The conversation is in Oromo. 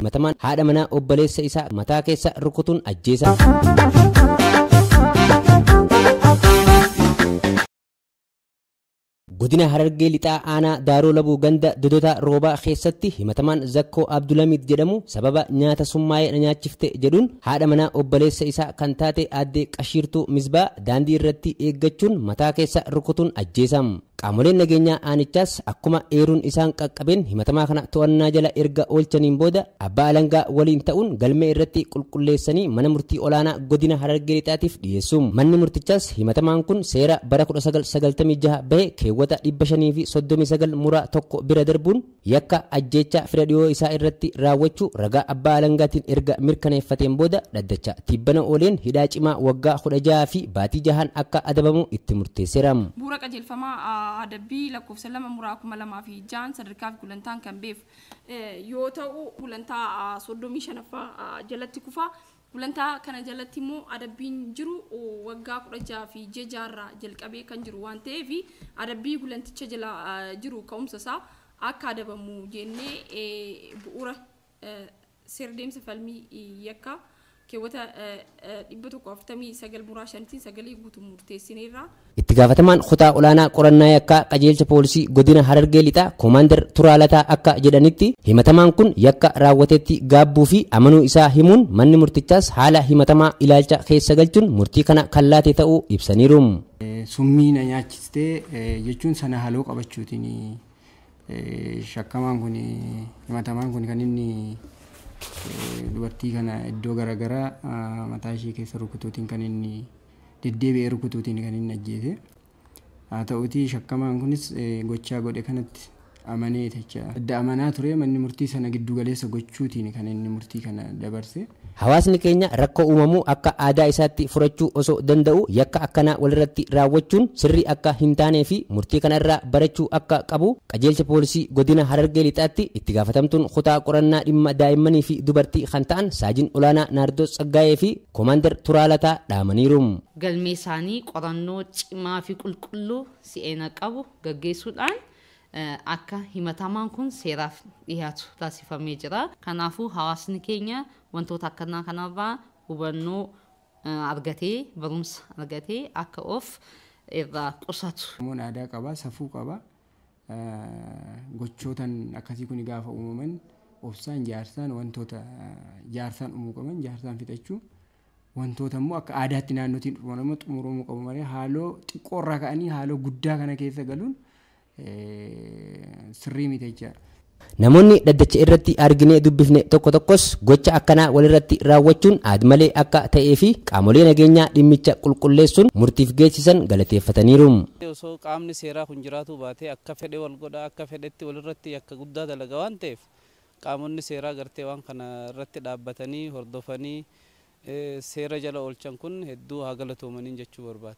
Himatamaan haadha manaa obboleessa isaa mataa keessa rukutuun ajjeesa. Godina Harargee Lixaa Aanaa Daaroo Labuu ganda Dodota Roobaa keessatti himatamaan Zakkoo Abdulhamid jedhamu sababa nyaata summaa'ee na nyaachifte jedhuun haadha manaa obboleessa isaa kan taate aadde Qashiirtuu Misbaa daandii irratti eeggachuun mataa keessa rukutuun ajjeesam. Qaamoleen nageenyaa aanichaas akkuma eeruun isaan qaqqabeen himatamaa kana to'annaa jala erga oolchaniin booda abbaa alangaa waliin ta'uun galmee irratti qulqulleessanii mana murtii olaanaa godina Harargee Lixaatiif dhiyeessu. Manni murtichaas himatamaan kun seera bara 1996 bahe keewwata 539 muraa 1 bira darbuun yakka ajjeechaa fira dhiyoo isaa irratti raawwachuu ragaa abbaa alangaatiin erga mirkaneeffateen booda dhaddacha tibbana ooleen hidhaa cimaa waggaa 16 fi baatii 6 akka adabamu itti murteesseera. Bu'uura qajeelfamaa adabbii lakkoofsa 2 muraa 2006 sadarkaa fi gulantaan kan beef yoo ta'u gulantaa 35ffaa jalatti kufa. Gulantaa kana jalatti immoo adabbiin jiru waggaa 16 fi ji'a jalqabee kan jiru waan ta'eef adabbii gulanticha jala jiru ka'umsa isaa akka adabamu jennee bu'uura seer-deemsa falmii yakka keewwata 149 muraa 5 sagalee guutuu murteessineerra. Itti gaafatamaan kutaa olaanaa qorannaa yakkaa qajeelcha poolisii godina Harargee Lixaa Koomaandar Turaalataa akka jedhanitti himatamaan kun yakka raawwatetti gaabbuu fi amanuu isaa himuun manni murtichaas haala himatamaa ilaalcha keessa galchuun murtii kana kan laate ta'uu ibsaniiru. Summii na nyaachistee jechuun sana haaloo qabachuutiin shakkamaan kun himatamaan kun kan inni dubartii kana iddoo garaagaraa mataa ishee keessa rukutuutiin kan inni deddeebi'ee rukutuutiin kan inni ajjeese. Haa ta'uutii shakkamaan kunis gochaa godhe kanatti amanee jecha adda amanaa ture manni murtii sana giddu galeessa gochuutiin kan inni murtii kana dabarse. Hawaasni keenya rakkoo uumamuu akka aadaa isaatti furachuu osoo danda'u yakka akkanaa walirratti raawwachuun sirrii akka hin taanee fi murtii kanarraa barachuu akka qabu qajeelcha poolisii godina Harargee Lixaatti itti gaafatamtuun kutaa qorannaa dhimma daa'immanii fi dubartii kan ta'an Saajin Olaanaa Naardoo Tsaggaayee fi Koomaandar Turaalataa dhaamaniiru. Galmee isaanii qorannoo cimaa fi qulqulluu si'eena qabu gaggeessuudhaan akka himatamaan kun seeraaf dhiyaatu taasifamee jira. Kanaafuu hawaasni keenya wantoota akkanaa kanarraa hubannoo argatee barumsa argatee akka of irraa qusatu. Oromoon aadaa qaba, safuu qaba. Gochootan akkasii kun gaafa uumaman obsaan jaarsaan wantoota jaarsaan uumuu qaban jaarsaan fixachuu wantoota immoo akka aadaatti naannootiin xumuramuu qabu malee haaloo xiqqoorraa ka'anii haaloo guddaa kana keessa galuun sirrii miti jechaadha. Namoonni dhaddacha irratti arginee dubbifne tokko tokkos gocha akkanaa walirratti raawwachuun aad-malee akka ta'ee fi qaamolee nageenyaa dhimmicha qulqulleessuun murtiif geessisan galateeffataniiru. Osoo qaamni seeraa kun jiraatu baatee akka fedhe wal godha akka fedhetti walirratti yakka guddaa dalaga waan ta'eef qaamonni seeraa gartee waan kana irratti dhaabbatanii hordofanii seera jala oolchan kun hedduu haa galatoomaniin jechuu barbaada.